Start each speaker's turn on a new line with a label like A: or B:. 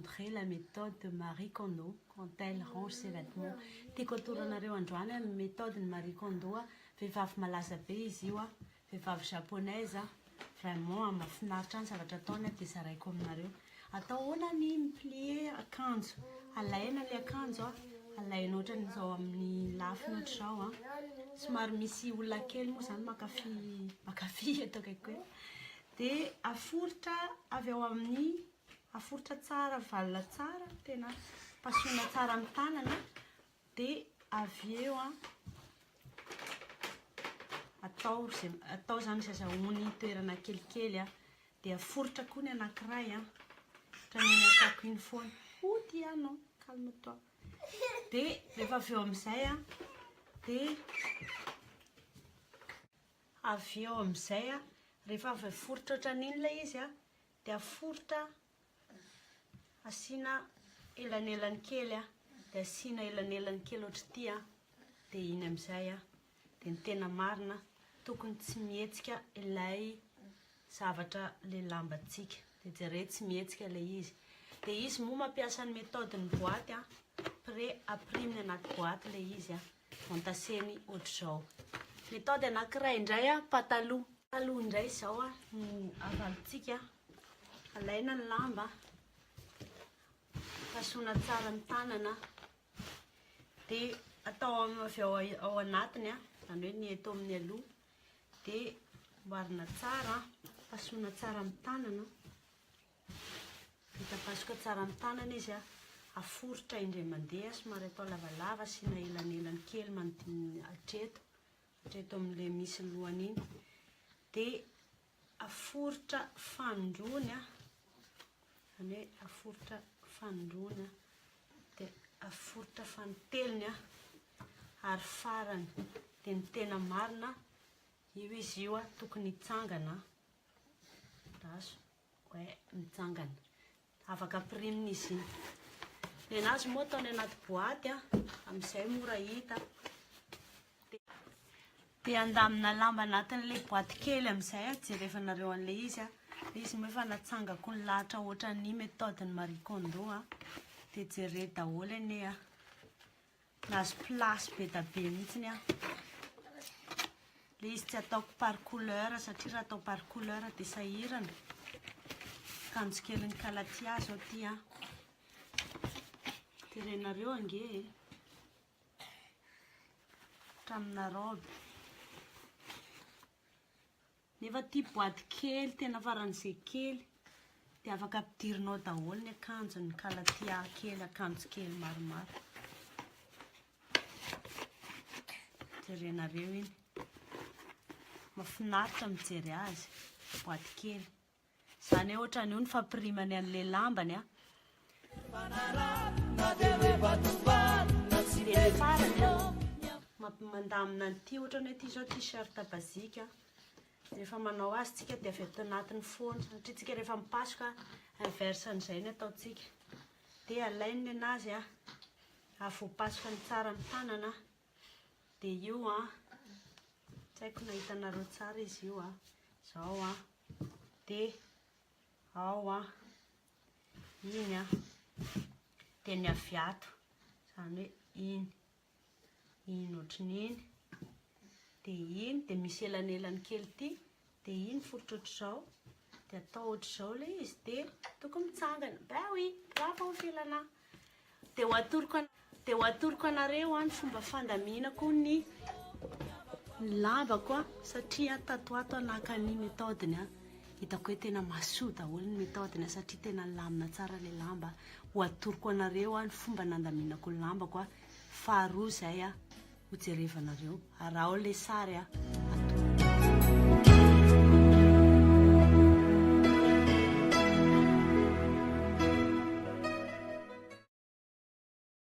A: montrer la méthode de Marie Kondo quand elle range ses vêtements. Tiako atoro anareo androany ny méthode ny Marie Kondo, vehivavy malaza be izy io, vehivavy japonaise, vraiment mahafinaritra ny zavatra ataony dia zaraiko aminareo. Atao ahoana ny mi-plier akanjo? Alaina ilay akanjo, alaina ohatran'izao amin'ny lafiny ohatr'izao. Somary misy olona kely moa izany mankafy mankafy eto akaikiko eto. Dia aforitra avy ao amin'ny aforitra tsara valina tsara tena pasohina tsara amin'ny tanana dia avy eo an atao izay atao izany izay azahoany toerana kelikely an dia aforitra koa ny anankiray an ohatran'iny ataoko iny foana oh tia non calme toi dia rehefa avy eo amin'izay an dia Avy eo amin'izay, rehefa avy aforitra ohatran'iny ilay izy dia aforitra asiana elanelany kely dia asiana elanelany kely ohatr'ity dia iny amin'izay dia ny tena marina tokony tsy mihetsika ilay zavatra ilay lambantsika dia jereo tsy mihetsika ilay izy dia izy moa mampiasa ny méthode ny boîte après apiriminy anaty boîte ilay izy Entaseny ohatr'izao. Méthode anankiray indray a, pataloha. Pataloha indray izao a no avalintsika. Alaina ny lamba, pasohina tsara ny tanana, dia atao avy ao ao anatiny a, izany hoe ny eto amin'ny aloha, dia amboarina tsara, pasohina tsara amin'ny tanana. Vita pasoka tsara amin'ny tanana izy a, aforitra indray mandeha, somary atao lavalava, asiana elanelany kely manodidina hatreto, hatreto amin'ilay misy ny lohany iny. Dia aforitra fanindroany a, izany hoe aforitra fanindroany a, dia aforitra fanintelony a, ary farany. Dia ny tena marina, io izy io a, tokony hitsangana. Andraso. Ouais, mitsangana. Afaka ampirimina izy iny. Ny anazy moa ataony anaty boaty a, amin'izay mora hita. Dia handamina lamba anatin'ilay boaty kely amin'izay a, jerevanareo an'ilay izy a. Ilay izy moa efa natsangako ny lahatra ohatran'ny méthode-n'i Marie Kondo a. Dia jere daholo anie a. Nahazo place be da be mihitsiny aho. Ilay izy tsy ataoko par couleur satria raha atao par couleur dia sahirana. Akanjo kelin'i Kalatia izao ity an. Terenareo ange e. Hatraminà robe. Nefa ity boîte kely tena faran'izay kely dia afaka ampidirinao daholo ny akanjony, ny kalatia kely, akanjo kely maromaro. Jerenareo iny. Mahafinaritra mijery azy, boîte kely. Izany hoe ohatran'io ny fampirimany an'ilay lambany a. Dia ny farany a, mandamina an'ity ohatran'ny hoe ity izao t-shirt basique a. Rehefa manao azy tsika dia avy ato anatiny foana satria tsika rehefa mipasoka inverse an'izay ny ataontsika. Dia alainy ny anazy a, avy voapasoka ny tsara ny tanana dia io a, tsy haiko na hitanareo tsara izy io a, izao a. Dia ao an, iny an, dia ny avy ato, izany hoe iny, iny ohatran'iny, dia iny, dia misy elanelany kely ity, dia iny foritra ohatr'izao, dia atao ohatr'izao ilay izy, dia tokony mitsangana, ben oui, bravo Felana. Dia ho atoroko dia ho atoroko anareo ny fomba fandaminako ny ny lambako a satria tato ato aho naka ny méthode-ny a hitako hoe tena mahasoa daholo ny méthode-ny satria tena nilamina tsara ilay lamba ho atoroko anareo ny fomba nandaminako ny lambako a faharoa izay a ho jerevanareo araho ilay sary a atoroko.